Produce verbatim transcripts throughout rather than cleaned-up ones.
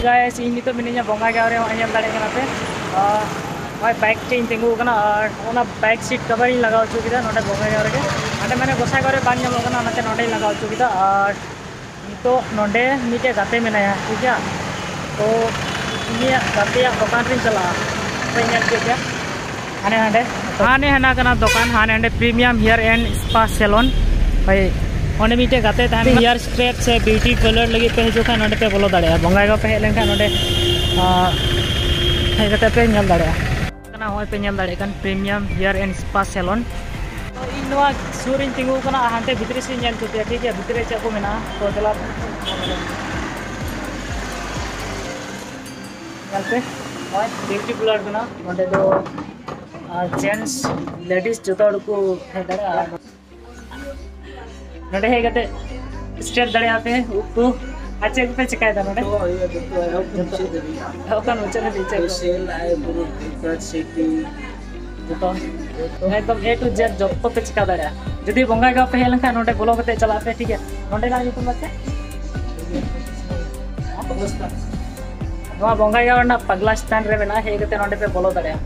Guys, ᱤᱧ ᱱᱤᱛᱚᱜ ᱢᱤᱱᱟᱹᱧᱟ ᱵᱚᱸᱜᱟᱭᱜᱟᱸᱣ ᱨᱮ᱾ ᱦᱚᱸᱜᱼᱚᱭ ᱧᱮᱞ ᱫᱟᱲᱮᱭᱟᱜ ᱠᱟᱱᱟ ᱯᱮ, ᱟᱨ ᱱᱚᱜᱼᱚᱭ ᱵᱟᱭᱤᱠ ᱴᱷᱮᱡ ᱤᱧ ᱛᱤᱸᱜᱩ ᱟᱠᱟᱱᱟ ᱟᱨ ᱚᱱᱟ ᱵᱟᱭᱤᱠ ᱥᱤᱴ ᱠᱟᱵᱷᱟᱨ ᱤᱧ ᱞᱟᱜᱟᱣ ᱦᱚᱪᱚ ᱠᱮᱫᱟ ᱱᱚᱰᱮ ᱵᱚᱸᱜᱟᱭᱜᱟᱸᱣ ᱨᱮᱜᱮ᱾ ᱦᱟᱸᱰᱮ ᱢᱟᱱᱮ ᱜᱚᱸᱥᱟᱭᱜᱟᱸᱣ ᱨᱮ ᱵᱟᱝ ᱧᱟᱢᱚᱜ ᱠᱟᱱᱟ, ᱚᱱᱟᱛᱮ ᱱᱚᱰᱮᱧ ᱞᱟᱜᱟᱣ ᱦᱚᱪᱚ ᱠᱮᱫᱟ᱾ ᱟᱨ ᱱᱤᱛᱚᱜ ᱱᱚᱰᱮ ᱢᱤᱫᱴᱮᱡ ᱜᱟᱛᱮ ᱢᱮᱱᱟᱭᱟ, ᱴᱷᱤᱠ ᱜᱮᱭᱟ, ᱛᱚ ᱩᱱᱤᱭᱟᱜ ᱜᱟᱛᱮᱭᱟᱜ ᱫᱚᱠᱟᱱ ᱨᱤᱧ ᱪᱟᱞᱟᱜᱼᱟ᱾ ᱯᱮ ᱧᱮᱞ ᱠᱮᱫ ᱜᱮᱭᱟ ᱦᱟᱱᱮ ᱦᱟᱸᱰᱮ, ᱦᱟᱱᱮ ᱦᱟᱱᱟ ᱠᱟᱱᱟ ᱫᱚᱠᱟᱱ, ᱦᱟᱱᱮ ᱦᱟᱸᱰᱮ Premium Hair and Spa Salon᱾ ᱵᱷᱟᱭ, ᱚᱸᱰᱮ ᱢᱤᱫᱴᱮᱡ ᱜᱟᱛᱮ ᱛᱟᱦᱮᱱᱟ, ᱦᱮᱭᱟᱨ ᱥᱴᱨᱮᱴ ᱥᱮ ᱵᱤᱭᱩᱴᱤ ᱯᱟᱨᱞᱟᱨ ᱞᱟᱹᱜᱤᱫ ᱯᱮ ᱦᱤᱡᱩᱜ ᱠᱷᱟᱱ ᱱᱚᱰᱮ ᱯᱮ ᱵᱚᱞᱚ ᱫᱟᱲᱮᱭᱟᱜᱼᱟ᱾ ᱵᱚᱸᱜᱟᱭᱜᱟᱸᱣ ᱯᱮ ᱦᱮᱡ ᱞᱮᱱᱠᱷᱟᱱ ᱱᱚᱰᱮ, ᱟᱸ, ᱦᱮᱡ ᱠᱟᱛᱮ ᱯᱮ ᱧᱮᱞ ᱫᱟᱲᱮᱭᱟᱜᱼᱟ᱾ ᱠᱟᱱᱟ, ᱱᱚᱜᱼᱚᱭ ᱯᱮ ᱧᱮᱞ ᱫᱟᱲᱮᱭᱟᱜ ᱠᱟᱱ Premium Hair and Spa Salon᱾ ᱤᱧ ᱱᱚᱣᱟ ᱥᱩᱨ ᱨᱤᱧ ᱛᱤᱸᱜᱩ ᱟᱠᱟᱱᱟ, ᱦᱟᱱᱛᱮ ᱵᱷᱤᱛᱨᱤ ᱥᱮᱫ ᱧᱮᱞ ᱦᱚᱪᱚ ᱯᱮᱭᱟ, ᱴᱷᱤᱠ ᱜᱮᱭᱟ? ᱵᱷᱤᱛᱨᱤ ᱨᱮ ᱪᱮᱫ ᱠᱚ ᱢᱮᱱᱟᱜᱼᱟ, ᱛᱚ ᱪᱟᱞᱟᱣ ᱧᱮᱞ ᱯᱮ᱾ ᱱᱚᱜᱼᱚᱭ ᱵᱤᱭᱩᱴᱤ ᱯᱟᱨᱞᱟᱨ ᱠᱟᱱᱟ, ᱱᱚᱸᱰᱮ ᱫᱚ, ᱟᱨ, ᱡᱮᱱᱴᱥ, ᱞᱮᱰᱤᱥ ᱡᱚᱛᱚ ᱦᱚᱲ ᱠᱚ ᱦᱮᱡ ᱫᱟᱲᱮᱭᱟᱜᱼᱟ᱾ ᱱᱚᱰᱮ ᱦᱮᱡ ᱠᱟᱛᱮ ᱥᱴᱨᱮᱴ ᱫᱟᱲᱮᱭᱟᱜᱼᱟ ᱯᱮ ᱩᱵ ᱠᱚ᱾ ᱟᱨ ᱪᱮᱫ ᱠᱚᱯᱮ ᱪᱮᱠᱟᱭᱮᱫᱟ ᱱᱚᱰᱮ? ᱡᱚᱛᱚ ᱦᱩᱭᱩᱜᱼᱟ, ᱡᱚᱛᱚ ᱮᱦᱚᱵ ᱠᱷᱚᱱ ᱡᱚᱛᱚ᱾ ᱢᱩᱪᱟᱹᱫ ᱫᱷᱟᱹᱵᱤᱡ ᱪᱮᱫ ᱠᱚ? ᱯᱷᱮᱥᱤᱭᱟᱞ, ᱟᱭᱵᱨᱳ, ᱦᱮᱭᱟᱨ ᱠᱟᱴ, ᱥᱮᱴᱤᱝ᱾ ᱡᱚᱛᱚ ᱮᱠᱫᱚᱢ A to Z ᱡᱚᱛᱚ ᱯᱮ ᱪᱮᱠᱟ ᱫᱟᱲᱮᱭᱟᱜᱼᱟ᱾ ᱡᱩᱫᱤ ᱵᱚᱸᱜᱟᱭᱜᱟᱸᱣ ᱯᱮ ᱦᱮᱡ ᱞᱮᱱᱠᱷᱟᱱ ᱱᱚᱰᱮ ᱵᱚᱞᱚ ᱠᱟᱛᱮ ᱪᱟᱞᱟᱜ ᱯᱮ, ᱴᱷᱤᱠ ᱜᱮᱭᱟ? ᱱᱚᱰᱮᱱᱟᱜ ᱧᱩᱛᱩᱢ ᱫᱚ ᱪᱮᱫ? ᱱᱚᱣᱟ ᱵᱚᱸᱜᱟᱭᱜᱟᱸᱣ ᱨᱮᱱᱟᱜ ᱯᱟᱜᱽᱞᱟ ᱥᱛᱷᱟᱱ ᱨᱮ ᱢᱮᱱᱟᱜᱼᱟ, ᱦᱮᱡ ᱠᱟᱛᱮ ᱱᱚᱰᱮ ᱯᱮ ᱵᱚᱞᱚ ᱫᱟᱲᱮᱭᱟᱜᱼᱟ᱾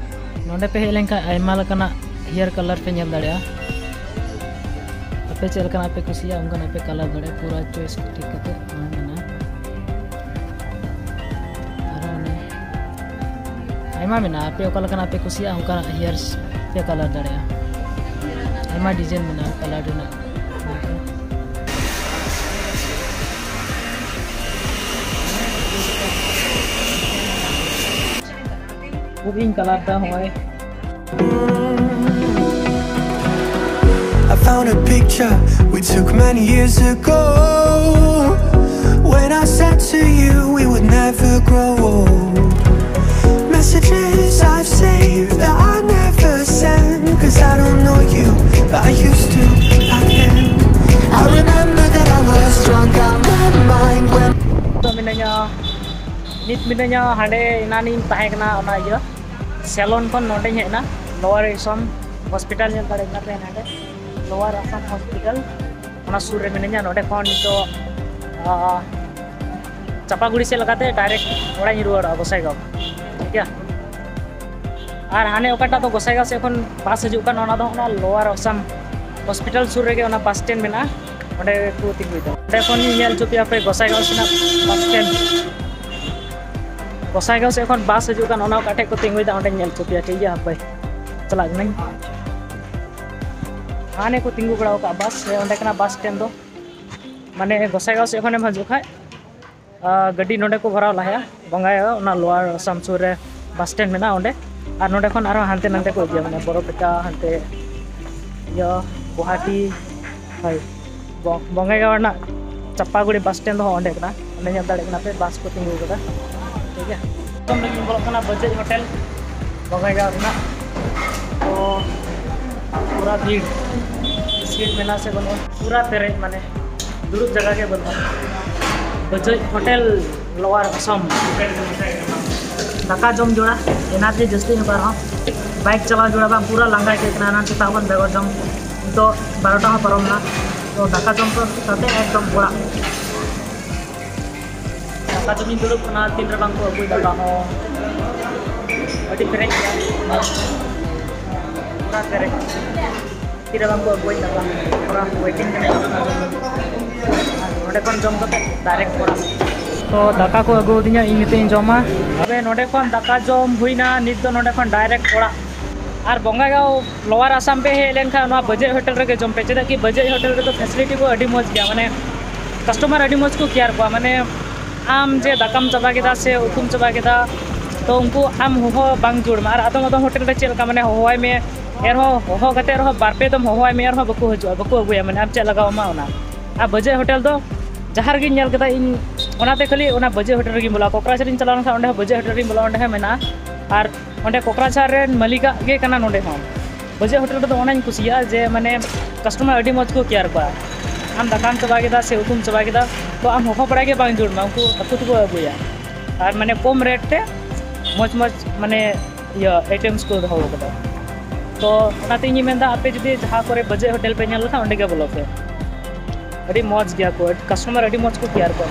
ᱱᱚᱰᱮ ᱯᱮ ᱦᱮᱡ ᱞᱮᱱᱠᱷᱟᱱ ᱟᱭᱢᱟ ᱞᱮᱠᱟᱱᱟᱜ ᱦᱮᱭᱟᱨ ᱠᱟᱞᱟᱨ ᱯᱮ ᱧᱮᱞ ᱫᱟᱲᱮᱭᱟᱜᱼᱟ᱾ ᱟᱯᱮ ᱪᱮᱫ ᱞᱮᱠᱟᱱᱟᱜ ᱯᱮ ᱠᱩᱥᱤᱭᱟᱜᱼᱟ, ᱚᱱᱠᱟᱱᱟᱜ ᱯᱮ ᱠᱟᱞᱟᱨ ᱫᱟᱲᱮᱭᱟᱜᱼᱟ, ᱯᱩᱨᱟᱹ ᱪᱚᱭᱮᱥ ᱴᱷᱤᱠ ᱠᱟᱛᱮ ᱱᱚᱣᱟ ᱢᱮᱱᱟᱜᱼᱟ᱾ ᱟᱨᱦᱚᱸ ᱚᱱᱮ ᱟᱭᱢᱟ ᱢᱮᱱᱟᱜᱼᱟ, ᱟᱯᱮ ᱚᱠᱟ ᱞᱮᱠᱟᱱᱟᱜ ᱯᱮ ᱠᱩᱥᱤᱭᱟᱜᱼᱟ, ᱚᱱᱠᱟᱱᱟᱜ ᱦᱮᱭᱟᱨᱥ ᱯᱮ ᱠᱟᱞᱟᱨ ᱫᱟᱲᱮᱭᱟᱜᱼᱟ᱾ ᱟᱭᱢᱟ ᱰᱤᱡᱟᱭᱤᱱ ᱢᱮᱱᱟᱜᱼᱟ ᱠᱟᱞᱟᱨ ᱨᱮᱱᱟᱜ᱾ ᱩᱵ ᱤᱧ ᱠᱟᱞᱟᱨ ᱫᱟ ᱦᱚᱸᱜᱼᱚᱭ᱾ I found a picture we took many years ago. When I said to you we would never grow old. Messages I've saved that I never send. Cause I don't know you, but I used to back then. I remember that I was drunk out my mind when ᱱᱤᱛᱚᱜ ᱢᱤᱱᱟᱹᱧᱟ, ᱱᱤᱛ ᱢᱤᱱᱟᱹᱧᱟ ᱦᱟᱸᱰᱮ, ᱮᱱᱟᱱᱤᱧ ᱛᱟᱦᱮᱸ ᱠᱟᱱᱟ ᱚᱱᱟ ᱤᱭᱟᱹ ᱥᱮᱞᱚᱱ ᱠᱷᱚᱱ ᱱᱚᱸᱰᱮᱧ ᱦᱮᱡ ᱮᱱᱟ, ᱞᱳᱣᱟᱨ ᱟᱥᱟᱢ ᱦᱚᱥᱯᱤᱴᱟᱞ ᱧᱮᱞ ᱫᱟᱲᱮᱭᱟᱜ ᱠᱟᱱᱟ ᱯᱮ ᱦᱟᱸᱰᱮ, ᱞᱳᱣᱟᱨ ᱟᱥᱟᱢ ᱦᱚᱥᱯᱤᱴᱟᱞ, ᱚᱱᱟ ᱥᱩᱨ ᱨᱮ ᱢᱤᱱᱟᱹᱧᱟ᱾ ᱱᱚᱸᱰᱮ ᱠᱷᱚᱱ ᱱᱤᱛᱚᱜ, ᱟᱸ, ᱪᱟᱯᱟᱜᱩᱲᱤ ᱥᱮᱫ ᱞᱮᱠᱟᱛᱮ ᱰᱟᱭᱨᱮᱠᱴ ᱚᱲᱟᱜ ᱤᱧ ᱨᱩᱣᱟᱹᱲᱚᱜᱼᱟ ᱜᱚᱸᱥᱟᱭᱜᱟᱸᱣ᱾ ᱴᱷᱤᱠ ᱜᱮᱭᱟ᱾ ᱟᱨ ᱦᱟᱱᱮ ᱚᱠᱟᱴᱟᱜ ᱫᱚ ᱜᱚᱸᱥᱟᱭᱜᱟᱸᱣ ᱥᱮᱫ ᱠᱷᱚᱱ ᱵᱟᱥ ᱦᱤᱡᱩᱜ ᱠᱟᱱ, ᱚᱱᱟ ᱫᱚ ᱚᱱᱟ ᱞᱳᱣᱟᱨ ᱟᱥᱟᱢ ᱦᱚᱥᱯᱤᱴᱟᱞ ᱥᱩᱨ ᱨᱮᱜᱮ ᱚᱱᱟ ᱵᱟᱥ ᱥᱴᱮᱱᱰ ᱢᱮᱱᱟᱜᱼᱟ, ᱚᱸᱰᱮ ᱠᱚ ᱛᱤᱸᱜᱩᱭᱮᱫᱟ᱾ ᱚᱸᱰᱮ ᱠᱷᱚᱱ ᱤᱧ ᱧᱮᱞ ᱦᱚᱪᱚ ᱯᱮᱭᱟ ᱯᱮ ᱜᱚᱸᱥᱟᱭᱜᱟᱸᱣ ᱥᱮᱱᱟᱜ ᱵᱟᱥ ᱥᱴᱮᱱᱰ᱾ ᱜᱚᱸᱥᱟᱭᱜᱟᱸᱣ ᱥᱮᱫ ᱠᱷᱚᱱ ᱵᱟᱥ ᱦᱤᱡᱩᱜ ᱠᱟᱱ, ᱚᱱᱟ ᱚᱠᱟ ᱴᱷᱮᱡ ᱠᱚ ᱛᱤᱸᱜᱩᱭᱮᱫᱟ, ᱚᱸᱰᱮᱧ ᱧᱮᱞ ᱦᱚᱪᱚ ᱯᱮᱭᱟ᱾ ᱴᱷᱤᱠ ᱜᱮᱭᱟ, ᱦᱟᱯᱮ ᱪᱟᱞᱟᱜ ᱠᱟᱹᱱᱟᱹᱧ᱾ ᱦᱟᱱᱮ ᱠᱚ ᱛᱤᱸᱜᱩ ᱵᱟᱲᱟ ᱟᱠᱟᱫ ᱵᱟᱥ ᱨᱮ, ᱚᱸᱰᱮ ᱠᱟᱱᱟ ᱵᱟᱥ ᱥᱴᱮᱱᱰ ᱫᱚ᱾ ᱢᱟᱱᱮ ᱜᱚᱸᱥᱟᱭᱜᱟᱸᱣ ᱥᱮᱫ ᱠᱷᱚᱱᱮᱢ ᱦᱤᱡᱩᱜ ᱠᱷᱟᱡ, ᱟᱨ ᱜᱟᱹᱰᱤ ᱱᱚᱰᱮ ᱠᱚ ᱵᱷᱟᱲᱟ ᱞᱟᱦᱟᱭᱟ, ᱵᱚᱸᱜᱟᱭᱟ, ᱚᱱᱟ ᱞᱳᱣᱟᱨ ᱟᱥᱟᱢ ᱥᱩᱨ ᱨᱮ ᱵᱟᱥ ᱥᱴᱮᱱᱰ ᱢᱮᱱᱟᱜᱼᱟ ᱚᱸᱰᱮ᱾ ᱟᱨ ᱱᱚᱰᱮ ᱠᱷᱚᱱ ᱟᱨᱦᱚᱸ ᱦᱟᱱᱛᱮ ᱱᱟᱛᱮ ᱠᱚ ᱤᱫᱤᱭᱟ, ᱢᱟᱱᱮ ᱵᱚᱨᱚᱯᱮᱴᱟ, ᱦᱟᱱᱛᱮ ᱤᱭᱟᱹ ᱜᱩᱣᱟᱦᱟᱴᱤ, ᱦᱳᱭ, ᱵᱚ-, ᱵᱚᱸᱜᱟᱭᱜᱟᱸᱣ ᱨᱮᱱᱟᱜ ᱪᱟᱯᱟᱜᱩᱲᱤ ᱵᱟᱥ ᱥᱴᱮᱱᱰ ᱫᱚ ᱚᱸᱰᱮ ᱠᱟᱱᱟ᱾ ᱚᱸᱰᱮ ᱧᱮᱞ ᱫᱟᱲᱮᱭᱟᱜ ᱠᱟᱱᱟ ᱯᱮ, ᱵᱟᱥ ᱠᱚ ᱛᱤᱸᱜᱩ ᱠᱟᱫᱟ᱾ ᱴᱷᱤᱠ ᱜᱮᱭᱟ, ᱮᱠᱫᱚᱢ ᱞᱟᱹᱜᱤᱫ ᱵᱚᱞᱚᱜ ᱠᱟᱱᱟ ᱵᱟᱡᱟᱡᱽ ᱦᱳᱴᱮᱞ ᱵᱚᱸᱜᱟᱭᱜᱟᱸᱣ ᱨᱮᱱᱟᱜ᱾ ᱛᱚ ᱯᱩᱨᱟ ᱵᱷᱤᱲ, ᱥᱤᱴ ᱢᱮᱱᱟᱜᱼᱟ ᱥᱮ ᱵᱟᱹᱱᱩᱜᱼᱟ, ᱯᱩᱨᱟ ᱯᱮᱨᱮᱡ, ᱢᱟᱱᱮ ᱫᱩᱲᱩᱵ ᱡᱟᱭᱜᱟ ᱜᱮ ᱵᱟᱹᱱᱩᱜᱼᱟ᱾ Bajaj hotel lower Assam. ᱫᱟᱠᱟ ᱡᱚᱢ ᱡᱚᱲᱟ ᱮᱱᱟᱨᱡᱤ ᱡᱟᱹᱥᱛᱤ ᱧᱚᱜ ᱟᱨᱦᱚᱸ᱾ ᱵᱟᱭᱤᱠ ᱪᱟᱞᱟᱣ ᱡᱚᱲᱟ ᱵᱟᱝ, ᱯᱩᱨᱟ ᱞᱟᱸᱜᱟ ᱟᱹᱭᱠᱟᱹᱜ ᱠᱟᱱᱟ᱾ ᱮᱱᱟᱱ ᱥᱮᱛᱟᱜ ᱠᱷᱚᱱ ᱵᱮᱜᱚᱨ ᱡᱚᱢ, ᱱᱤᱛᱚᱜ ᱵᱟᱨᱚᱴᱟ ᱦᱚᱸ ᱯᱟᱨᱚᱢ ᱮᱱᱟ᱾ ᱛᱚ ᱫᱟᱠᱟ ᱡᱚᱢ ᱠᱚ ᱠᱟᱛᱮ ᱮᱠᱫᱚᱢ ᱚᱲᱟᱜ᱾ ᱫᱟᱠᱟ ᱡᱚᱢᱤᱧ ᱫᱩᱲᱩᱵ ᱠᱟᱱᱟ, ᱛᱤᱱ ᱨᱮ ᱵᱟᱝ ᱠᱚ ᱟᱹᱜᱩᱭ ᱫᱟᱠᱟ ᱦᱚᱸ᱾ ᱟᱹᱰᱤ ᱯᱮᱨᱮᱡ ᱜᱮᱭᱟ, ᱯᱩᱨᱟ ᱯᱮᱨᱮᱡ᱾ ᱛᱤ ᱨᱮ ᱵᱟᱝ ᱠᱚ ᱟᱹᱜᱩᱭ ᱫᱟᱠᱟ, ᱯᱩᱨᱟ ᱣᱮᱴᱤᱝ ᱨᱮ ᱢᱮᱱᱟᱜ ᱠᱟᱱᱟ᱾ ᱱᱚᱸᱰᱮ ᱠᱷᱚᱱ ᱡᱚᱢ ᱠᱟᱛᱮ ᱰᱟᱭᱨᱮᱠᱴ ᱚᱲᱟᱜ᱾ ᱛᱚ ᱫᱟᱠᱟ ᱠᱚ ᱟᱹᱜᱩ ᱟᱹᱫᱤᱧᱟ, ᱤᱧ ᱱᱤᱛᱚᱜ ᱤᱧ ᱡᱚᱢᱟ᱾ ᱛᱚᱵᱮ ᱱᱚᱸᱰᱮ ᱠᱷᱚᱱ ᱫᱟᱠᱟ ᱡᱚᱢ ᱦᱩᱭᱱᱟ, ᱱᱤᱛ ᱫᱚ ᱱᱚᱸᱰᱮ ᱠᱷᱚᱱ ᱰᱟᱭᱨᱮᱠᱴ ᱚᱲᱟᱜ᱾ ᱟᱨ ᱵᱚᱸᱜᱟᱭᱜᱟᱸᱣ ᱞᱳᱣᱟᱨ ᱟᱥᱟᱢ ᱯᱮ ᱦᱮᱡ ᱞᱮᱱᱠᱷᱟᱱ ᱱᱚᱣᱟ ᱵᱟᱡᱟᱡᱽ ᱦᱳᱴᱮᱞ ᱨᱮᱜᱮ ᱡᱚᱢ ᱯᱮ, ᱪᱮᱫᱟᱜ ᱠᱤ ᱵᱟᱡᱟᱡᱽ ᱦᱳᱴᱮᱞ ᱨᱮᱫᱚ ᱯᱷᱮᱥᱤᱞᱤᱴᱤ ᱠᱚ ᱟᱹᱰᱤ ᱢᱚᱡᱽ ᱜᱮᱭᱟ, ᱢᱟᱱᱮ ᱠᱟᱥᱴᱚᱢᱟᱨ ᱟᱹᱰᱤ ᱢᱚᱡᱽ ᱠᱚ ᱠᱮᱭᱟᱨ ᱠᱚᱣᱟ᱾ ᱢᱟᱱᱮ ᱟᱢ ᱡᱮ ᱫᱟᱠᱟᱢ ᱪᱟᱵᱟ ᱠᱮᱫᱟ ᱥᱮ ᱩᱛᱩᱢ ᱪᱟᱵᱟ ᱠᱮᱫᱟ, ᱛᱚ ᱩᱱᱠᱩ ᱟᱢ ᱦᱚᱦᱚ ᱵᱟᱝ ᱡᱟᱹᱨᱩᱲ ᱟᱢᱟ᱾ ᱟᱨ ᱟᱫᱚᱢ ᱟᱫᱚᱢ ᱦᱳᱴᱮᱞ ᱨᱮ ᱪᱮᱫ ᱞᱮᱠᱟ, ᱢᱟᱱᱮ ᱦᱚᱦᱚᱣᱟᱭ ᱢᱮ, ᱮᱱᱦᱚᱸ ᱦᱚᱦᱚ ᱠᱟᱛᱮ ᱨᱮᱦᱚᱸ ᱵᱟᱨ ᱯᱮ ᱫᱚᱢ ᱦᱚᱦᱚᱣᱟᱭ ᱢᱮ, ᱮᱱᱦᱚᱸ ᱵᱟᱠᱚ ᱦᱤᱡᱩᱜᱼᱟ, ᱵᱟᱠᱚ ᱟᱹᱜᱩᱭᱟ, ᱢᱟᱱᱮ ᱟᱢ ᱪᱮᱫ ᱞᱟᱜᱟᱣ ᱟᱢᱟ ᱚᱱᱟ᱾ ᱟᱨ ᱵᱟᱡᱟᱡᱽ ᱦᱳᱴᱮᱞ ᱫᱚ ᱡᱟᱦᱟᱸ ᱨᱮᱜᱮᱧ ᱧᱮᱞ ᱠᱮᱫᱟ ᱤᱧ, ᱚᱱᱟᱛᱮ ᱠᱷᱟᱹᱞᱤ ᱚᱱᱟ ᱵᱟᱡᱟᱡᱽ ᱦᱳᱴᱮᱞ ᱨᱮᱜᱮᱧ ᱵᱚᱞᱚᱜᱼᱟ᱾ ᱠᱚᱠᱨᱟᱡᱷᱟᱨᱤᱧ ᱪᱟᱞᱟᱣ ᱞᱮᱱᱠᱷᱟᱱ ᱚᱸᱰᱮ ᱦᱚᱸ ᱵᱟᱡᱟᱡᱽ ᱦᱳᱴᱮᱞ ᱨᱮᱜᱮᱧ ᱵᱚᱞᱚᱜᱼᱟ, ᱚᱸᱰᱮ ᱦᱚᱸ ᱢᱮᱱᱟᱜᱼᱟ᱾ ᱟᱨ ᱚᱸᱰᱮ ᱠᱚᱠᱨᱟᱡᱷᱟᱨ ᱨᱮᱱ ᱢᱟᱹᱞᱤᱠᱟᱜ ᱜᱮ ᱠᱟᱱᱟ ᱱᱚᱸᱰᱮ ᱦᱚᱸ᱾ ᱵᱟᱡᱟᱡᱽ ᱦᱳᱴᱮᱞ ᱨᱮᱫᱚ ᱚᱱᱟᱧ ᱠᱩᱥᱤᱭᱟᱜᱼᱟ ᱡᱮ ᱢᱟᱱᱮ ᱠᱟᱥᱴᱚᱢᱟᱨ ᱟᱹᱰᱤ ᱢᱚᱡᱽ ᱠᱚ ᱠᱮᱭᱟᱨ ᱠᱚᱣᱟ᱾ ᱟᱢ ᱫᱟᱠᱟᱢ ᱪᱟᱵᱟ ᱠᱮᱫᱟ ᱥᱮ ᱩᱛᱩᱢ ᱪᱟᱵᱟ ᱠᱮᱫᱟ, ᱛᱚ ᱟᱢ ᱦᱚᱦᱚ ᱵᱟᱲᱟᱭ ᱜᱮ ᱵᱟᱝ ᱡᱟᱹᱨᱩᱲ ᱟᱢᱟ, ᱩᱱᱠᱩ ᱟᱠᱚ ᱛᱮᱠᱚ ᱟᱹᱜᱩᱭᱟ᱾ ᱟᱨ ᱢᱟᱱᱮ ᱠᱚᱢ ᱨᱮᱴ ᱛᱮ ᱢᱚᱡᱽ ᱢᱚᱡᱽ ᱢᱟᱱᱮ ᱤᱭᱟᱹ ᱟᱭᱴᱮᱢᱥ ᱠᱚ ᱫᱚᱦᱚ ᱟᱠᱟᱫᱟ᱾ ᱛᱚ ᱚᱱᱟᱛᱮ ᱤᱧᱤᱧ ᱢᱮᱱᱫᱟ, ᱟᱯᱮ ᱡᱩᱫᱤ ᱡᱟᱦᱟᱸ ᱠᱚᱨᱮ ᱵᱟᱡᱟᱡᱽ ᱦᱳᱴᱮᱞ ᱯᱮ ᱧᱮᱞ ᱞᱮᱠᱷᱟᱱ, ᱚᱸᱰᱮ ᱜᱮ ᱵᱚᱞᱚᱜ ᱯᱮ᱾ ᱟᱹᱰᱤ ᱢᱚᱡᱽ ᱜᱮᱭᱟ ᱠᱚ, ᱠᱟᱥᱴᱚᱢᱟᱨ ᱟᱹᱰᱤ ᱢᱚᱡᱽ ᱠᱚ ᱠᱮᱭᱟᱨ ᱠᱚᱣᱟ᱾